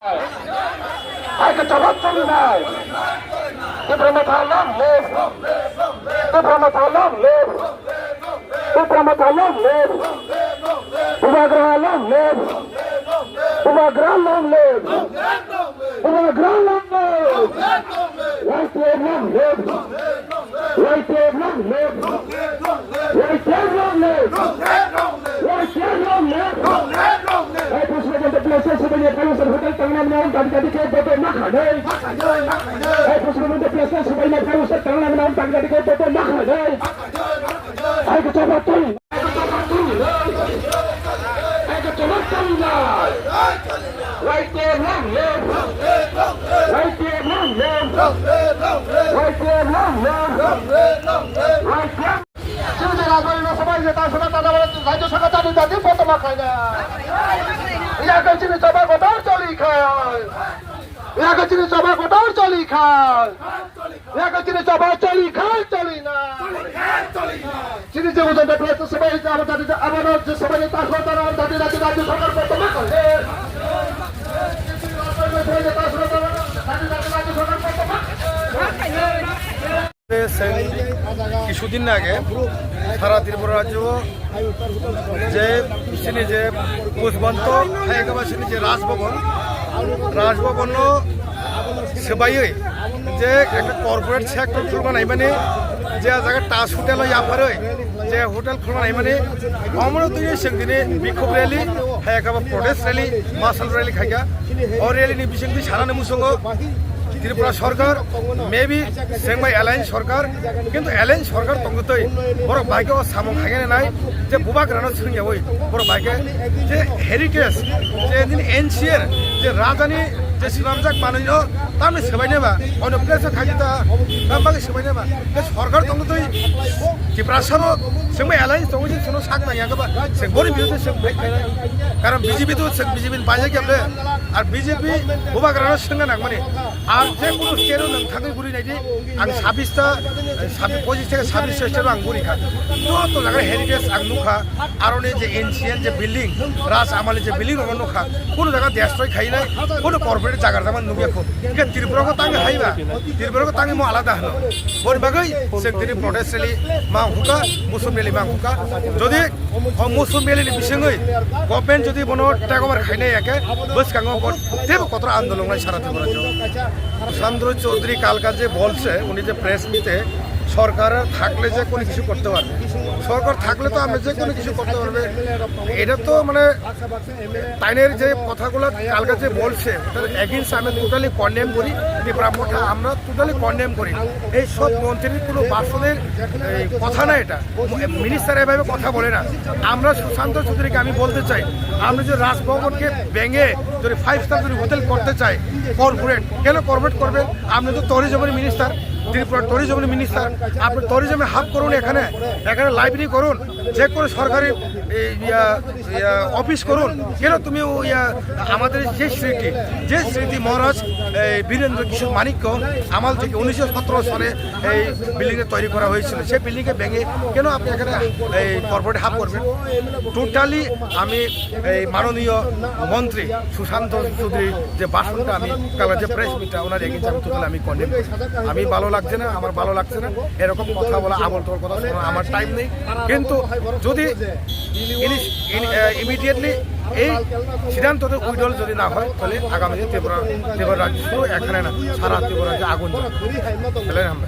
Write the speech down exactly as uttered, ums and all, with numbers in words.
Hai ke chobak choli nai. Tipra Motha long live. Tipra Motha long live. Tipra Motha long live. Bubagra long live. Bubagra long live. Bubagra long live. Y T F long live. Y T F long live. Y T F long live. Y T F long live. Hey, President of the Places, Hotel Tangna Mount, Tangna Mount, Tangna Mount, Hey, President of the Places, Hotel Tangna Mount, Tangna Mount, Tangna Mount, Hey, Chini je rajbari no sabai je ta suna ta na rajya sarkar tani tani potoma khaina. Iya ke chini choba kotor choli khai. Iya ke chini choba kotor choli khai. Iya ke chini choba choli khai choli na. Chini je ujan de press sabai je abo tani abo no je sabai ta suna ta na tani tani rajya sarkar potoma khaina. Chwng kisudin age sara Tripura rajyo je chini je Pushbanto hai ekaba chini je Raj Bhaban, Raj Bhaban no swbaiwi je ekta corporate sector khulma naimani je jaga Taj Hotel o yapharwi je hotel khulma naimani omono twi chwng dini bikhub rally hai ekaba protest rally, marshal rally khaikha. O rally ni bisingtwi sanani muchungo Tripura Sarkar, maybe Sengmai Alliance Sarkar, kintu Alliance Sarkar tongtwi borok bai khe o samung khainani nai je bubagrano swrwngyawi borok bai khe je heritage, je nini ancient, je rajani je swnamjak manwino tamni swbainai ba, ono place o khaidi ta, tam bagwi swbainai ba, je sarkar tongtwi Tiprasano Sengmai Alliance tongwi je chwngno sak nangya khe ba, se boni biruddhe se fight khainai. Karon B J P to se B J P ni paijak ya ble, ar B J P bubagrano swngna nangmani. Ar je kunu state o nwng thangwi guri naidi, ang sabbish ta, eh, sabbish, pochis theke sabbish ta state o ang guri kha. Joto jaga heritage ang nukha, aroni je ancient je building, Raj amali je building rok nukha, kunu jaga destroy khainai, kunu corporate jaga rok nukya kho. Hingke Tripura ko tangi haiba, Tripura ko tangi mo alada hano. Boni bagwi se tini protest rally ma huka, musu rally ma huka. Jodi o musu rally ni bisingwi government jodi bono take over khainai ya khe, bwskango bo tebo kotor andolon lai sara Tripura jo. Sandro Chaudhary kalka je bolse, uni je press meet e, সরকার থাকলে যে কোনো কিছু করতে পারবে, সরকার থাকলে তো আমরা যে কোনো কিছু করতে পারবে। এটা তো মানে তাইনের যে কথাগুলো কালকে যে বলছে, ওটার against আমি totally condemn করি। ত্রিপুরা মোর্চা আমরা totally condemn করি। এই সব মন্ত্রীর কোনো বাসনের এই কথা না, এটা মিনিস্টার এভাবে কথা বলে না। আমরা সুশান্ত চৌধুরীকে আমি বলতে চাই, আমরা যদি রাজভবনকে ভেঙে যদি ফাইভ স্টার যদি হোটেল করতে চাই কর্পোরেট, কেন কর্পোরেট করবেন? আপনি তো ট্যুরিজমের মিনিস্টার, ত্রিপুরা ট্যুরিজমের মিনিস্টার, আপনি ট্যুরিজমে হাব করুন, এখানে এখানে লাইব্রেরি করুন, যে কোনো সরকারি এই, ইয়া, ইয়া, অফিস করুন। কেন তুমি ও, ইয়া, আমাদের যে স্মৃতি, যে স্মৃতি মহারাজ এই বীরেন্দ্র কিশোর মাণিক্য আমল থেকে উনিশশো সতেরো সালে এই বিল্ডিংটা তৈরি করা হয়েছিল, সেই বিল্ডিংকে ভেঙে কেন আপনি এখানে এই কর্পোরেট হাব করবেন? টোটালি আমি এই মাননীয় মন্ত্রী সুশান্ত চৌধুরীর যে ভাষণটা আমি কালকে যে প্রেস মিটটা ওনার এগেইনস্টে আমি টোটালি আমি কন্ডেম। আমি ভালো লাগছে না, আমার ভালো লাগছে না এরকম কথা বলা, আবল তবল কথা শোনার আমার টাইম নেই। কিন্তু যদি ইমিডিয়েটলি এই সিদ্ধান্ত উইথড্রল যদি না হয়, তাহলে আগামী দিন ত্রিপুরা, ত্রিপুরা রাজ্য শুধু এখানে না, সারা ত্রিপুরা রাজ্যে আগুন জ্বলবে। তাহলে আমরা